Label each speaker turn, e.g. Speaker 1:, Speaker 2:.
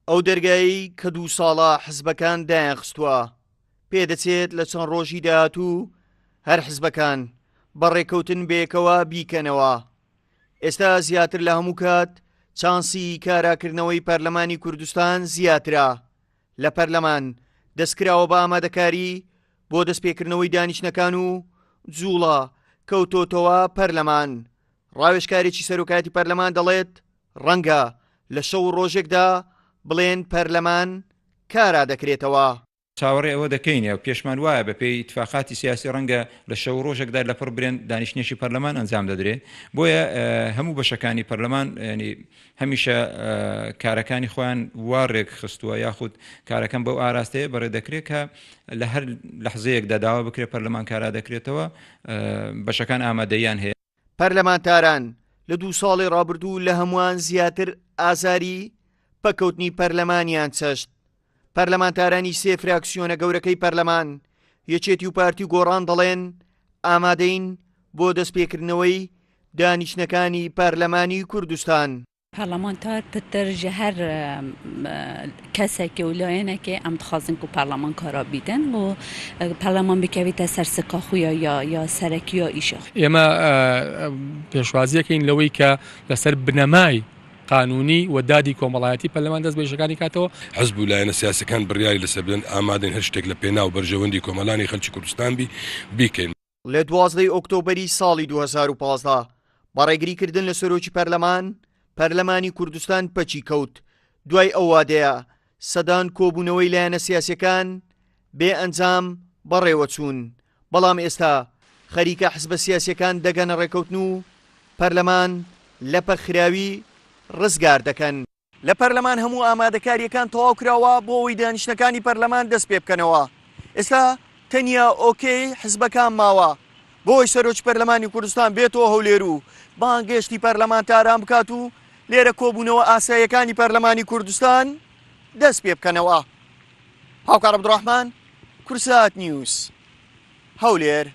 Speaker 1: ئەو دەرگایەی کە دوو ساڵە حزبەکان دایانخستووە، پێدەچێت لە چەند ڕۆژی داهاتوو هەر حزبەکان بە ڕێککەوتن بەیەکەوە بیکەنەوە. ئێستا زیاتر لە هەموو کات چانسی کاراکردنەوەی پەرلەمانی کوردستان زیاترە. لە پەرلەمان دەستکراوە بە ئامادەکاری بۆ دەستپێکردنەوەی دانیشتنەکان و جوڵە کەوتۆتەوە پەرلەمان. ڕاوێژکارێکی سەرۆکایەتی پەرلەمان دەڵێت، ڕەنگە لە شەو و ڕۆژێکدا بڵێن پەرلەمان کارا دەکرێتەوە.
Speaker 2: چاوەڕێ ئەوە دەکەین یا پێشمان وایە بە پێی ئیتفاقاتی سیاسی ڕەنگە لە شەو و ڕۆژێکدا لەپڕ برێن دانیشتنێکی پەرلەمان ئەنجام دەدرێ بۆیە هەموو بەشەکانی پەرلەمان ینی هەمیشە کارەکانی خۆیان وا ڕێک خستووە یاخود کارەکەم بەو ئاراستەیە بەڕێ دەکرێت کە لە هەر لەحزەیەکدا داوا بکرێت پەرلەمان کارا دەکرێتەوە بەشەکان ئامادەیان هەیە.
Speaker 1: پەرلەمانتاران لە دوو ساڵی ڕابردوو لە هەمووان زیاتر ئازاری پەککەوتنی پەرلەمانیان چەشت. پەرلەمانتارانی سێ فراکسیۆنە گەورەکەی پەرلەمان، یەکێتی و پارتی و گۆڕان دەڵێن ئامادەین بۆ دەستپێکردنەوەی دانیشتنەکانی پەرلەمانی کوردستان.
Speaker 3: پەرلەمانتار پتر ji her kesekê û layenekê em dixwazin ku perleman kara bîtin û perleman bikevîte ser sika xwe ya ya ya serekî ya îşa xwe.
Speaker 4: ئێمە پێشوازیەکەین لەوەی کە لەسەر بنەمای قانونی و دادی کۆمەڵایەتی پەرلەمان دەست بە ئیشەکانی کاتەوە.
Speaker 5: حزب و لایەنە سیاسیەکان بڕیاری لەسەر بدەن، ئامادەین هەر شتێک لە پێناو بەرژەوەندی کۆمەلانی خەلکی کوردستان بی بیکەین.
Speaker 1: لە 12 ی ئۆکتۆبەری ساڵی 2015 بە ڕێگریکردن لە سەرۆکی پەرلەمان، پەرلەمانی کوردستان پەکی کەوت، دوای ئەو وادەیە سەدان کۆبوونەوەی لایەنە سیاسیەکان بێ ئەنجام بەڕێوەچوون، بەڵام ئێستا خەریکە حزبە سیاسیەکان دەگەنە ڕێکەوتن و پەرلەمان لە پەکخراوی ڕزگار دەکەن. لە پەرلەمان هەموو ئامادەکارییەکان تەواو کراوە بۆ ئەوەی دانیشتنەکانی پەرلەمان دەست پێبکەنەوە، ئێستا تەنیا ئۆکەی حزبەکان ماوە بۆ ئەوەی سەرۆکی پەرلەمانی کوردستان بێتەوە هەولێر و بانگهێشتی پەرلەمانتاران بکات و لێرە کۆبوونەوە ئاساییەکانی پەرلەمانی کوردستان دەست پێبکەنەوە. هاوکار عەبدولڕەحمان، کوردسات نیوز، هەولێر.